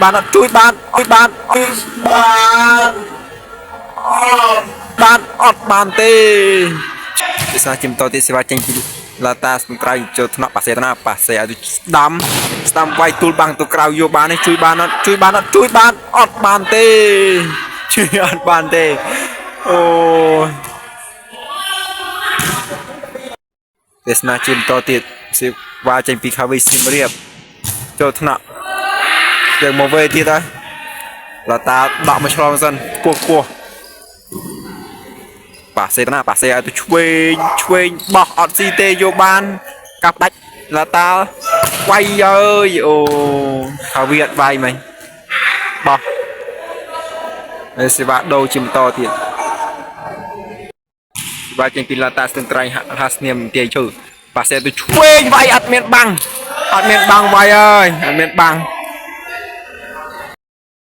បានអត់ជួយបានជួយបានជួយបានបានអត់បានទេភាសាជាបន្តទៀតសេវាចេញពីឡាតាស្ទឹងត្រែងចូលថ្នាក់ប៉ាសេតាប៉ាសេឲ្យស្ដាំស្ដាំវាយទូលបាំងទៅក្រៅយកបានទេជួយបានអត់ជួយបានអត់ជួយបានអត់បានទេជួយអត់បានទេអូយទេសនាជាបន្តទៀតសេវាចេញពីខាវីសៀមរាបចូលថ្នាក់យើងមកវេទៀតហើយឡាតាដកមកឆ្លងសិនពោះពោះ ប៉ាសេណាប៉ាសេឲ្យទៅឆ្វេងឆ្វេងបោះអត់ស៊ីទេយកបានកាប់ដាច់ឡាតាវាយអើយអូខាវីអត់វាយមិញបោះហើយសេវាដូរជាបន្តទៀតសេវាចេញពីឡាតាស្ទឹងត្រែងហាស្នាមទាយឈើប៉ាសេទៅឆ្វេងវាយអត់មានបាំងអត់មានបាំងវាយអើយអត់មានបាំង